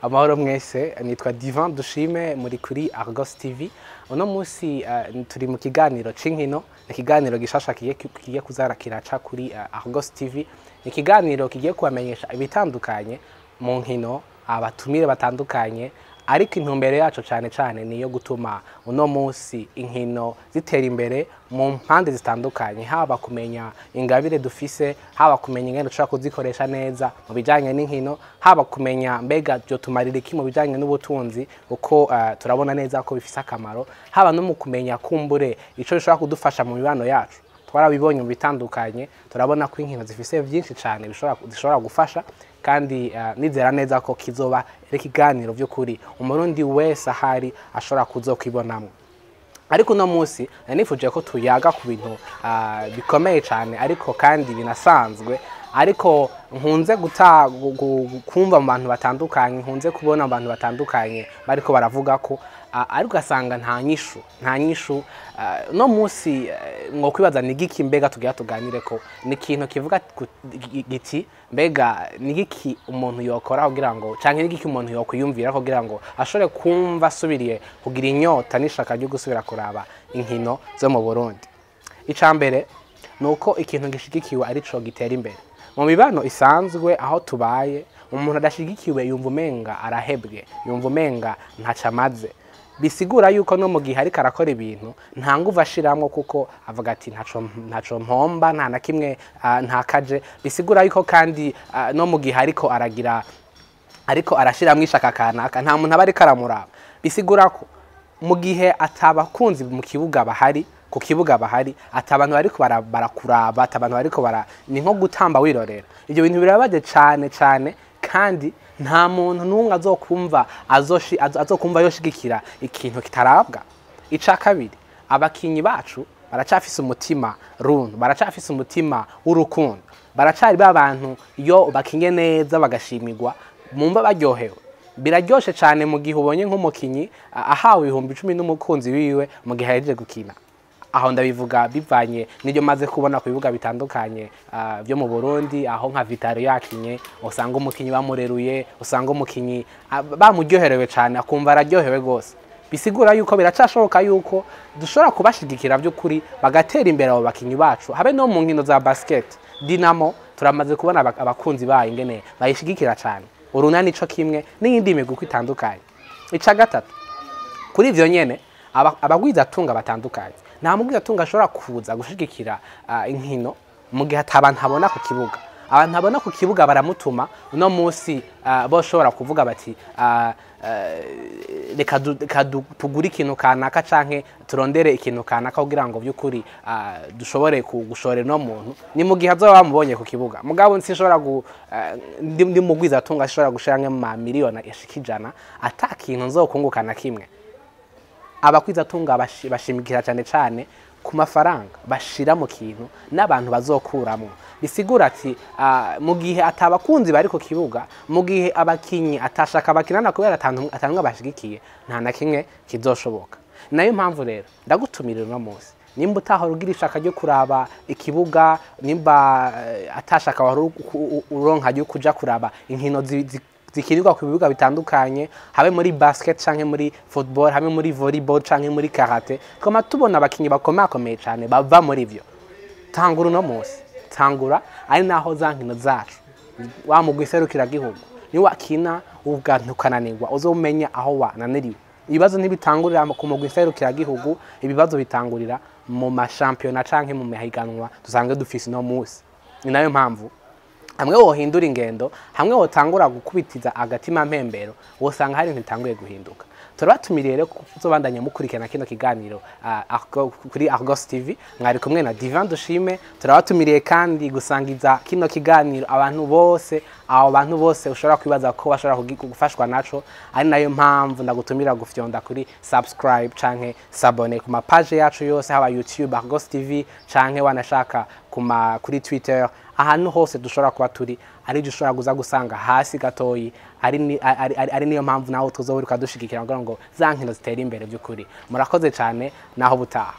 Amahoro mwese, nitwa Divan Dushime, muri kuri Argos TV. Uno munsi turi mu kiganiro c'inkino, ikiganiro gishasha kigiye kuzara kiraca kuri Argos TV. Ni ikiganiro kigiye kubamenyesha ibitandukanye mu nkino, abatumire batandukanye, ariko intumbero yacu cyane cyane niyo gutuma uno munsi inkino zitera imbere mu mpande zitandukanye, haba kumenya ingabire dufise, haba kumenya ingene dushobora kuzikoresha neza mu bijanye n'inkino, haba kumenya mbega byotumarira iki mu bijanye n'ubutunzi, kuko turabona neza ko bifise akamaro, haba no mu kumenya kumbure ico bishobora kudufasha mu mibano yacu. Twarabibonye mu bitandukanye, turabona ko inkino zifise byinshi cyane zishobora gufasha, kandi nizera neza ko kizoba ari ikiganiro by'ukuri Umurundi wese ahari ashobora kuzokwibonamwo. Ariko uno munsi nifuje ko tuyaga ku bintu bikomeye cyane, ariko kandi binasanzwe, ariko nkunze kumva mu bantu batandukanye, nkunze kubona mu bantu batandukanye bariko baravuga ko ariko ugasanga nta nyishu, nta nyishu. No munsi mwokwibaza ni igiki mbega tugira tuganire ko ni ikintu kivuga giti mbega ni igiki umuntu yokora kugira ngo, canke ni igiki umuntu yokwiyumvira kugira ngo ashobore kumva asubiriye kugira inyota n'ishaka ryo gusubira kuraba inkino zo mu Burundi. Ica mbere nuko ikintu gishigikiwe arico gitera imbere. Mu mibano isanzwe aho tubaye, umuntu adashigikiwe yumva umenga arahebwe, yumva umenga ntacamaze. Bisigura yuko no mu gihe ariko arakora ibintu nta nguvu ashiramwo, kuko avuga ati ntaco mpomba, nta na kimwe ntakaje. Bisigura yuko kandi no mu gihe ariko aragira, ariko arashiramwo ishaka kanaka, nta muntu aba ariko aramuraba. Bisigura ko mu gihe atabakunzi mu kibuga bahari, ku kibuga bahari, atabantu bariko barakuraba, atabantu bariko ni nko gutamba wirorera. Ibyo bintu birabaje cyane cyane, kandi nta muntu n'umwe azokumva azokumva yoshigikira ikintu kitarabwa. Ica kabiri, abakinyi bacu baracafise umutima runtu, baracafise umutima w'urukundo, baracari ba bantu iyo bakinye neza bagashimirwa mumva baryohewe. Biraryoshe cyane mu gihe ubonye nk'umukinyi ahawe 10,000 n'umukunzi wiwe mu gihe ahejeje gukina. Aho ndabivuga bivanye n'ibyo maze kubona ku bibuga bitandukanye byo mu Burundi, aho nka Vitaro yakinye usanga umukinyi bamureruye, usanga umukinyi bamuryoherewe cyane, akumva araryohewe gose. Bisigura yuko biracashoboka yuko dushobora kubashigikira by'ukuri bagatera imbere abo bakinyi bacu, habe no mu nkino za basket. Dinamo turamaze kubona abakunzi bayo ingene bayishigikira cyane, Urunani ico kimwe n'iyindi migwi itandukanye. Ica gatatu, kuri ivyo nyene abagwizatunga batandukanye, nta mugwizatunga ashobora kuza gushigikira inkino mu gihe atabantu abona ku kibuga. Abantu abona ku kibuga baramutuma uno munsi boshobora kuvuga bati reka tugure ikintu kanaka canke turondere ikintu kanaka kugira ngo by'ukuri dushobore gushorera no muntu, ni mu gihe azoba bamubonye ku kibuga. Mugabo sinshobora ndi mugwizatunga ashobora gushira nka miliyoni yashika 100 ata kintu nzokunguka na kimwe. Abakwizatunga bashimikira cyane cyane ku mafaranga bashira mu kintu n'abantu bazokuramo. Bisigura ati mu gihe atabakunzi bari ku kibuga, mu gihe abakinyi atashaka bakinana kubera atantu bashigikiye, nta na kimwe kizoshoboka. Nayo mpamvu rero ndagutumirira uno munsi, nimba utahora ugira ishaka ryo kuraba ikibuga, nimba atashaka wahora uronka ryo kuja kuraba inkino zikinirwa ku bibuga bitandukanye, habe muri basket canke muri football, habe muri volleyball canke muri karate, twama tubona abakinyi bakomakomeye cane bava muri ivyo. Tangura uno munsi, tangura ari naho za nkino zacu wa mugwi serukiragihugu ni wakina ukananirwa, uzomenya aho wananiriwe. Ibibazo ntibitangurira ku mugwi serukiragihugu, ibibazo bitangurira mu mashampiyona canke mu mahiganwa dusanzwe dufise uno munsi. Ni nayo mpamvu hamwe wohindura ingendo, hamwe wotangura gukubitiza agatima mpembero, wosanga hari ibintu bitanguye guhinduka. Turabatumiriye rero kuzobandanya mukurikirana kino kiganiro kuri Argos TV. Mwari kumwe na Divan Dushime. Turabatumiriye kandi gusangiza kino kiganiro abantu bose, abo bantu bose ushobora kwibaza ko bashobora gufashwa naco. Ari nayo mpamvu ndagutumira gufyonda kuri subscribe canke s'abonner ku ma page yacu yose, haba YouTube Argos TV canke wanashaka kuri Twitter, ahantu hose dushobora kuba turi, ari dushobora kuza gusanga hasi gatoyi. Ari niyo mpamvu naho tuzoburuka dushigikira kugira ngo za nkino zitere imbere by'ukuri. Murakoze cyane, naho butaha.